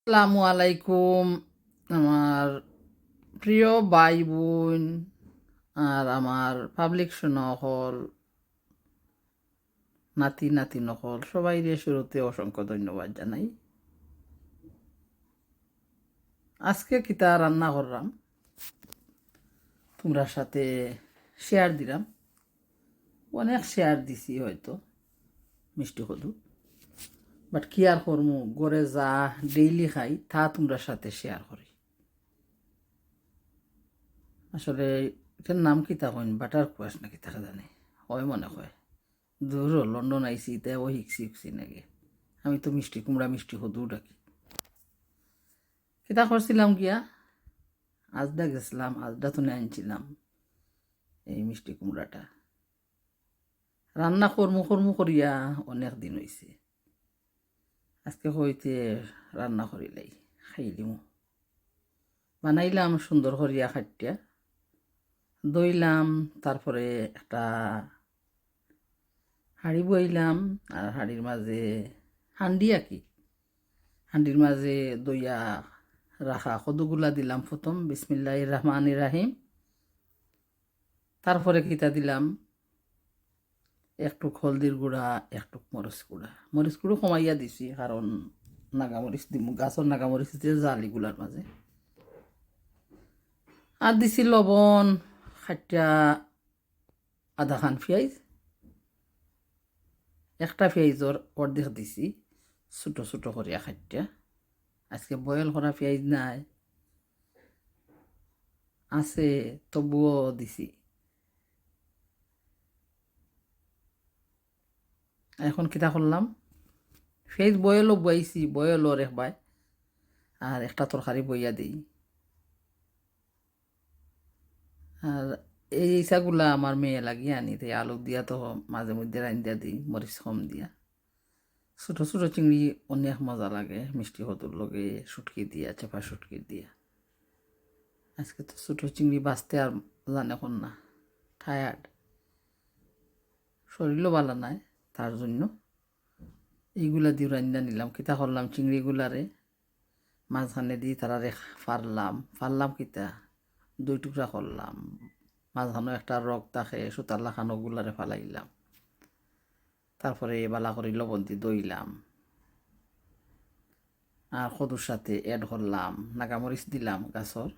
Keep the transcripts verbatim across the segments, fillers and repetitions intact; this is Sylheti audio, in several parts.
আসসালামু আলাইকুম, আমার প্রিয় ভাই বোন আর আমার পাবলিক অকল, নাতি নাতিন অকল, সবাইরে শুরুতে অসংখ্য ধন্যবাদ জানাই। আজকে কিতা রান্না করলাম, তোমরার সাথে শেয়ার দিলাম। অনেক শেয়ার দিছি হয়তো মিষ্টি কদু, বাট কি আর করমু, ঘরে যা ডেইলি খাই তা তোমরার সাথে শেয়ার করি। আসলে এটার নাম কিতা কইন, বাটার কোয়াশ না কিতা জানি হয় মনে হয়। দূর, লন্ডন আইছি, তাই ও হিকছি হিকছি নাকি। আমি তো মিষ্টি কুমড়া মিষ্টি কদু ডাকি। কিতা করছিলাম গিয়া, আজদা গেছিলাম, আজদা তো আনছিলাম এই মিষ্টি কুমড়াটা। রান্না করমু করমু করিয়া অনেক দিন হইছে। আজকে কইতে রান্না করিলাই, খাইলিমু। বানাইলাম সুন্দর করিয়া খাটিয়া, ধইলাম, তারপরে একটা হাঁড়ি বইলাম, আর হাঁড়ির মাঝে হান্ডি আর কি, হান্ডির মাঝে ধইয়া রাখা কদুগুলা দিলাম প্রথম, বিসমিল্লাহির রহমানির রাহিম। তারপরে কিতা দিলাম, একটুক হলদির গুঁড়া, একটুক মরিচ গুঁড়া। মরিচ গুঁড়ো কমাইয়া দিছি, কারণ নাগা মরিচ দিমু, গাছর নাগা মরিচ যে জালিগুলার মাঝে। আর দিছি লবণ, খাটিয়া আধা খান পিয়াইজ, একটা পিয়াইজর অর্ধেক দিছি, ছোট ছোট করিয়া খাটিয়া। আজকে বয়েল করা পিয়াইজ নাই, আছে, তবুও দিছি। এখন কিতা করলাম, পিয়াইজ বয়েলও বয়াইছি, বয়েলও রেখবায়, আর একটা তরকারি বইয়া দেই। আর এই ইছাগুলা আমার মেয়ে লাগি আনি, তাই আলু দিয়া তো মাঝে মধ্যে রান্ধিয়া দেই, মরিচ কম দিয়া। ছোট ছোট চিংড়ি অনেক মজা লাগে মিষ্টি কদুর লগে, শুটকি দিয়া, চেপা শুটকি দিয়া। আজকে তো ছোট চিংড়ি বাঁচতে আর জানে কোন না, টায়ার্ড, শরীরও ভালো নাই, তার জন্য এইগুলা দিয়ে রান্না নিলাম। কিতা করলাম, চিংড়িগুলারে মাঝখানে দি তারারে ফাড়লাম, ফাড়লাম কিতা, দুই টুকরা করলাম। মাঝখানো একটা রগ থাকে, সুতার লাখান, ওগুলারে ফালাইলাম। তারপরে বালা করি লবণ দি ধইলাম। আর কদুর সাথে অ্যাড করলাম, নাগামরিচ দিলাম গাছর।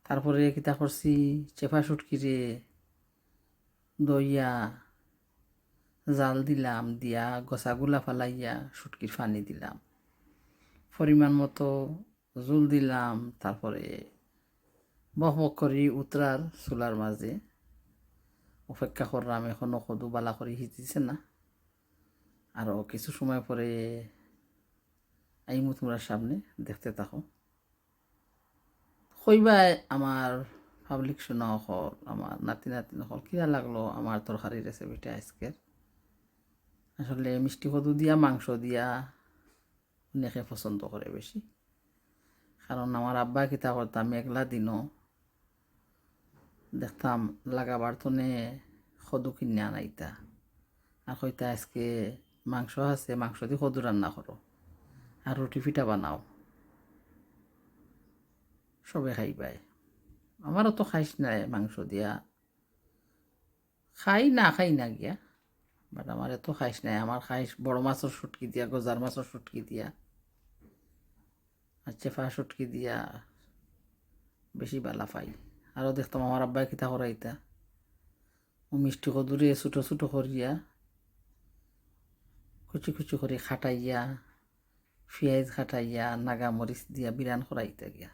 তারপরে কিতা করছি, চেপা শুটকিরে ধইয়া জাল দিলাম, দিয়া গছাগুলা ফালাইয়া শুটকির পানি দিলাম, পরিমাণ মতো জুল দিলাম। তারপরে বক বক করি উতরার চুলার মাঝে অপেক্ষা করলাম। এখনো কদু বালা করি হিজিছে না, আরও কিছু সময় পরে আইমু তোমরার সামনে, দেখতে থাকো। কইবায় আমার পাবলিক সোনা অকল, আমার নাতি নাতিন অকল, কিরা লাগলো আমার তরকারি রেসিপিটা আজকের। আসলে মিষ্টি কদু দিয়া, মাংস দিয়া অনেকে পছন্দ করে বেশি, কারণ আমার আব্বা কিতা করতা, মেঘলা দিনও দেখতাম লাগাবার তনে কদু কিনে আনাইতা, আর কইতা, "আজকে মাংস আছে, মাংস দি কদু রান্না করো, আর রুটি পিঠা বানাও, সবে খাইবায়।" আমারও তো খাইস নাই মাংস দিয়া, খাই না খাই না গিয়া, বাট আমার এত খাইস নাই। আমার খাইস বড় মাছর শুটকি দিয়া, গজার মাছর শুটকি দিয়া, আর চেপা শুটকি দিয়া বেশি বালা পাই। আরও দেখতাম আমার আব্বায় কিতা করাইতা, ও মিষ্টি কদুরে ছোট ছোট করিয়া কুচি কুচি করি কাটাইয়া, পিয়াইজ কাটাইয়া, নাগামরিচ দিয়া বিরান করাইতা গিয়া,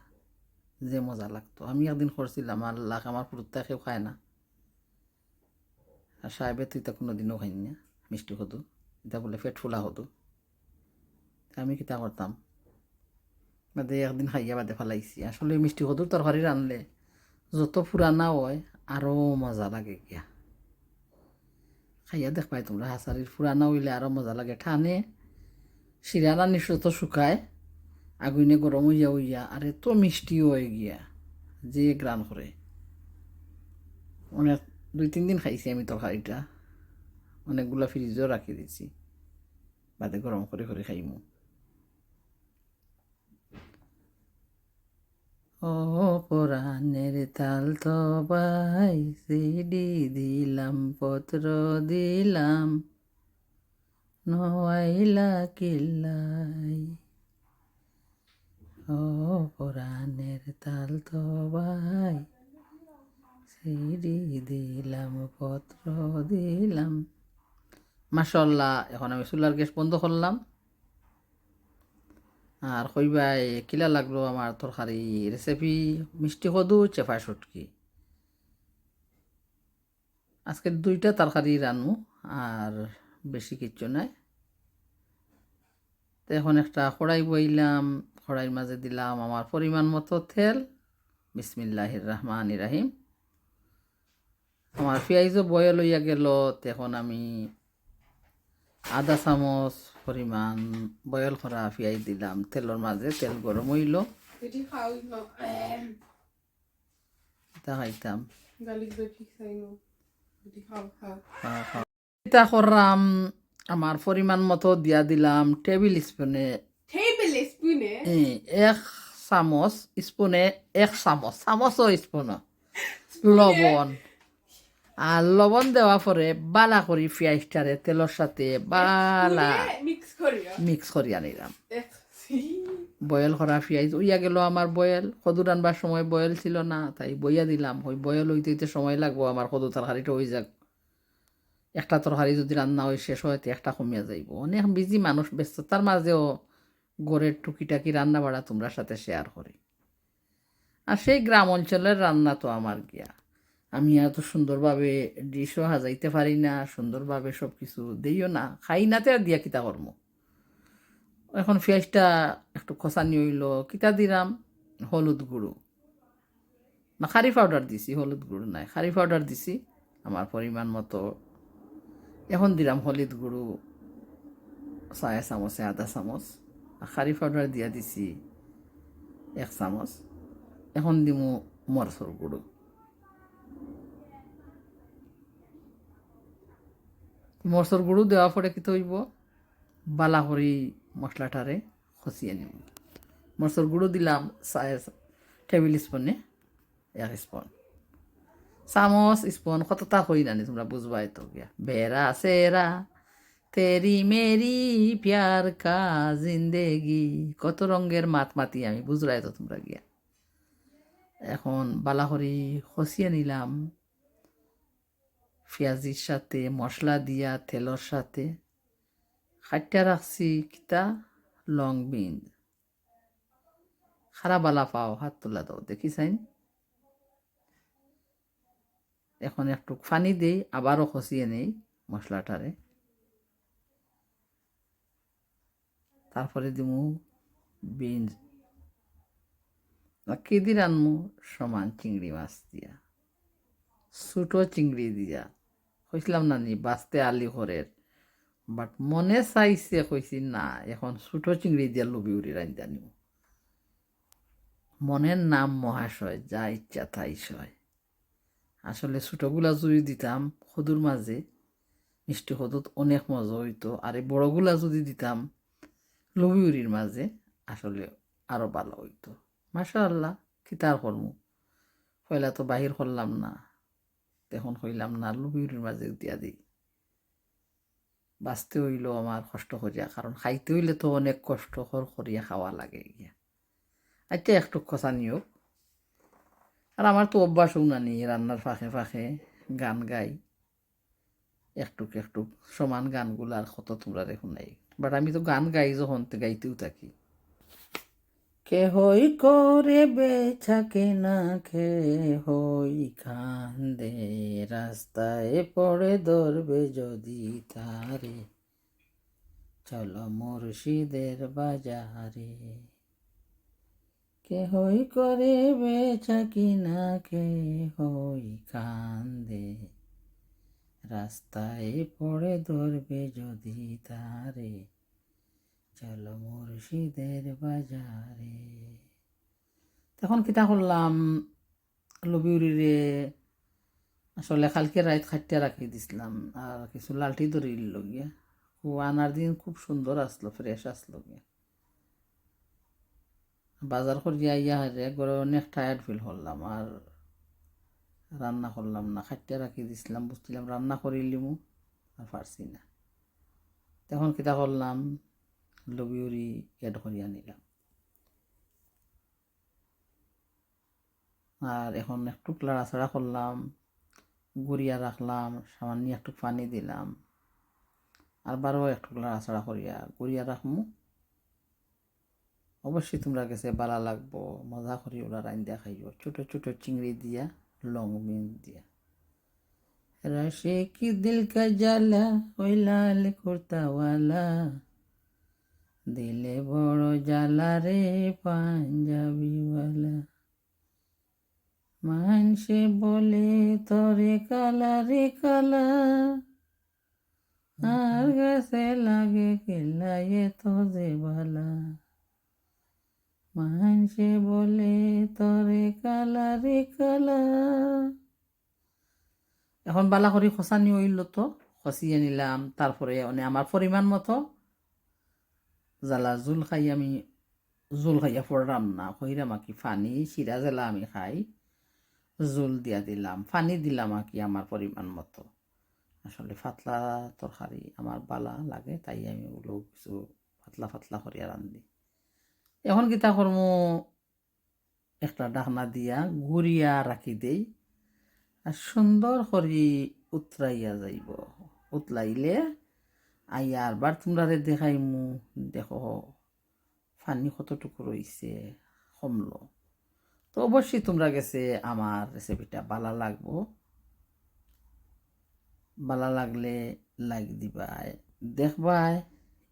যে মজা লাগতো। আমি একদিন করছিলাম, আল্লাহ, আমার ফুরুত্তা কেউ খায় না। আর সাহেবে তো ইতা কোনোদিনও খাইন না, মিষ্টি কদু, ইতা বুলে পেট ফুলা কদু। তে আমি কিতা করতাম, বাদে একদিন খাইয়া বাদে ফালাইছি। আসলে মিষ্টি কদুর তরকারি রানলে যত পুরানা হয়, আরও মজা লাগে গিয়া। খাইয়া দেখবায় তোমরা, হাছারির পুরানা অইলে আরও মজা লাগে। টানে শিরা রানির মতো শুকায়, আগুইনে গরম অইয়া অইয়া, আর এত মিষ্টি হয় গিয়া, যে গ্রান করে। অনেক, দুই তিন দিন খাইছি আমি তরকারিটা, অনেকগুলা ফ্রিজও রাখি দিছি, বাদে গরম করি করি খাইমু। ও পরাণের তালতো ভাই, সিডি দিলাম, পত্র দিলাম, নয়াইলা কিল্লাই। ও পরাণের তালতো ভাই, সিডি দিলাম, পত্র দিলাম। মাশাআল্লাহ, এখন আমি চুলার গ্যাস বন্ধ করলাম। আর কইবায় কিলা লাগলো আমার তরকারি recipe, মিষ্টি কদু, চেপা শুটকি। আজকে দুইটা তরকারি রানু, আর বেশি কিচ্ছু নাই। তো এখন একটা কড়াই বইলাম, কড়াইর মাঝে দিলাম আমার পরিমাণ মতো তেল। বিসমিল্লাহির রহমানির রহিম। আমার পিয়াইজও boil অইয়া গেল, তো এখন আমি আধা চামচ পরিমাণ boil করা পিয়াইজ দিলাম তেলর মাঝে, তেল গরম অইল। এটি খাওয়াই না। এটা খাইতাম। গার্লিক ব্রেড ঠিক চাই না। এটি খাও, খাও। খাও, খাও। এটা করলাম, আমার পরিমাণ মতো দিয়া দিলাম টেবিল স্পুনে। টেবিল স্পুনে? এ, এক চামচ, স্পুনে এক চামচ, চামচও স্পুনে। স্পুনে। লবণ। আর লবণ দেওয়া পরে বালা করি পিয়াইজটারে তেলর সাথে বালা স্পুনে মিক্স করিয়া। মিক্স করিয়া নিলাম। এক সি। Boil করা পিয়াইজ অইয়া গেল আমার boil। কদু রানবার সময় boil ছিল না, তাই বইয়া দিলাম। ওই boil অইতে অইতে সময় লাগবো, আমার কদু তরকারিটা অই যাক। একটা তরকারি যদি রান্না অই শেষ অয়, তে একটা কমিয়া যাইবো। অনেক busy মানুষ, ব্যস্ততার মাঝেও ঘরের টুকিটাকি রান্না বাড়া তোমরার সাথে share করি। আর সেই গ্রাম অঞ্চলের রান্না তো আমার গিয়া, আমি এত সুন্দরভাবে ডিশও সাজাইতে পারি না, সুন্দরভাবে সব কিছু দেইও না, খাই না, তে আর দিয়া কিতা করমু। এখন পিয়াইজটা একটু কষানি অইল, কিতা দিলাম, হলুদ গুঁড়ো, না, curry powder দিছি, হলুদ গুঁড়ো নাই, curry powder দিছি আমার পরিমাণ মতো। এখন দিলাম হলুদ গুঁড়ো চায় চামচে আধা চামচ, আর curry powder দিয়া দিছি এক চামচ। এখন দিমু মরচর গুঁড়ো। মরচর গুঁড়ো দেওয়া পরে কিতা অইবো, বালা করি মশলাটারে কষিয়া নিমু। মরচর গুঁড়ো দিলাম চায় টেবিল স্পুনে এক স্পুন। চামচ, স্পুন কততা কই নানি, তোমরা বুঝবায় তো গিয়া। বেরা সেরা, তেরি মেরি প্যার কা জিন্দেগি, কত রঙের মাত মাতি আমি, বুঝরায় তো তোমরা গিয়া। এখন বালা করি কষিয়া নিলাম। পিয়াজির সাথে, মশলা দিয়া, তেলর সাথে। কাটিয়া রাখছি কিতা, লং বিন। খারা বালা পাও, হাত তুলা দাও, দেখি চাইন। এখন একটু পানি দেই, আবারও কষিয়ে নেই মশলাটারে। তারপরে দিমু বিনস। আর কি দি রানমু? সমান চিংড়ি মাছ দিয়া, ছোট চিংড়ি দিয়া। কইছিলাম না নি, বাঁচতে আলি করের, but মনে চাইছে, কইছি না, এখন ছোট চিংড়ি দিয়া লুবি উরি রান্ধা নিমু। মনের নাম মহাশয়, যা ইচ্ছা তাই সয়। আসলে ছোটগুলা যদি দিতাম কদুর মাঝে, মিষ্টি কদুত অনেক মজা অইতো। আর এই বড়গুলা যদি দিতাম লুবি উরির মাঝে, আসলে আরো বালা অইতো। মাশাআল্লাহ, কিতা আর করমু, পয়লা তো বাহির করলাম না, এখন কইলাম না, লুবি উরির মাঝে দিয়া দেই। বাঁচতে অইলো আমার কষ্ট করিয়া, কারণ খাইতে অইলে তো অনেক কষ্ট কর করিয়া খাওয়া লাগে গিয়া। আচ্ছা, একটু কথা নিয়োগ। আর আমার তো অভ্যাস অউ নানি, রান্নার ফাঁকে ফাঁকে গান গাই, একটুক একটুক সমান গানগুলা আর কত তোমরারে হুনাই। But আমি তো গান গাই যখন, তে গাইতেউ থাকি। কেহই করে বেচা কেনা, কেহই কান্দে, রাস্তায় পড়ে ধরবে যদি তারে, চলো মুর্শিদের বাজারে। কেহই করে বেচা কিনা, কেহই কান্দে, রাস্তায় পড়ে ধরবে যদি তারে, চলো মুর্শিদের বাজারে। তখন কিতা করলাম, লুবি উরিরে আসলে কালকে রাইত কাটিয়া রাখি দিছলাম, আর কিছু লালটি ধরিল গিয়া। ও আনার দিন খুব সুন্দর আসলো, fresh আসলো গিয়া। বাজার করিয়া আইয়া হারে ঘরো অনেক টায়ার্ড ফিল করলাম, আর রান্না করলাম না, খাটিয়া রাখি দিছিলাম, বুঝছিলাম রান্না করিলিমু, আর পারছি না। তখন কিতা করলাম, লবিউরি অ্যাড করিয়া নিলাম। আর এখন একটুক লাড়াচাড়া করলাম, গুড়িয়া রাখলাম, সামান্য একটুক পানি দিলাম, আর বারো একটুক লাড়াচাড়া করিয়া গুড়িয়া রাখমু। অবশ্যই তোমরা গেছে বালা লাগবো, মজা করি ওরা রান্দিয়া খাইও, ছোট ছোট চিংড়ি দিয়া, লং বিন দিয়া। রশে কি দিল কা জালা, ওই লাল কুর্তাওয়ালা, দিলে বড় জ্বালা রে পাঞ্জাবিওয়ালা। মানষে বলে তরে কালা রে কালা, আর গেছে লাগে কিল্লায় তো যে বালা। মানষে বলে তরে কালা রে কালা। এখন বালা করি খসানি অইল তো, খসিয়ে নিলাম। তারপরে মানে আমার পরিমাণ মতো জ্বালা জুল খাই আমি, জুল খাইয়া পড়লাম না, কইরাম আর কি পানি, শিরা জ্বালা আমি খাই, জুল দিয়া দিলাম, পানি দিলাম আর কি আমার পরিমাণ মতো। আসলে পাতলা তরকারি আমার বালা লাগে, তাই আমি ওগুলো কিছু পাতলা পাতলা করিয়া রান্ধি। এখন কিতা করমু, একটা ঢাকনা দিয়া গুড়িয়া রাখি দেই, আর সুন্দর করি উতরাইয়া যাইব। উতলাইলে আইয়া আরবার তোমরারে দেখাইমু, দেখো পানি কতটুকু রইছে, কমলো। তো অবশ্যই তোমরা গেছে আমার রেসিপিটা বালা লাগবো, বালা লাগলে লাইক দিবায়, দেখবায়,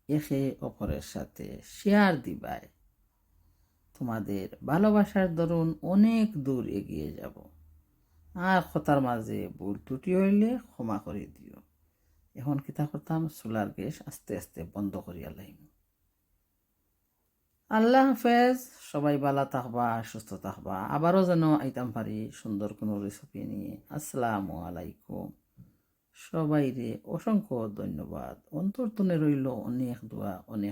একে অপরের সাথে শেয়ার দিবায়। তোমাদের ভালোবাসার দরুন অনেক দূর এগিয়ে যাব। আর কথার মাঝে ভুল ত্রুটি হইলে ক্ষমা করে দিও। এখন কিতা করতাম, চুলার গ্যাস আস্তে আস্তে বন্ধ করিয়া লাইমু। আল্লাহ হাফেজ, সবাই বালা থাকবা, সুস্থ থাকবা। আবারও যেন আইতাম পারি সুন্দর কোনো রেসিপি নিয়ে। আসসালামু আলাইকুম। সবাইরে অসংখ্য ধন্যবাদ। অন্তর তনে রইল অনেক দোয়া, অনেক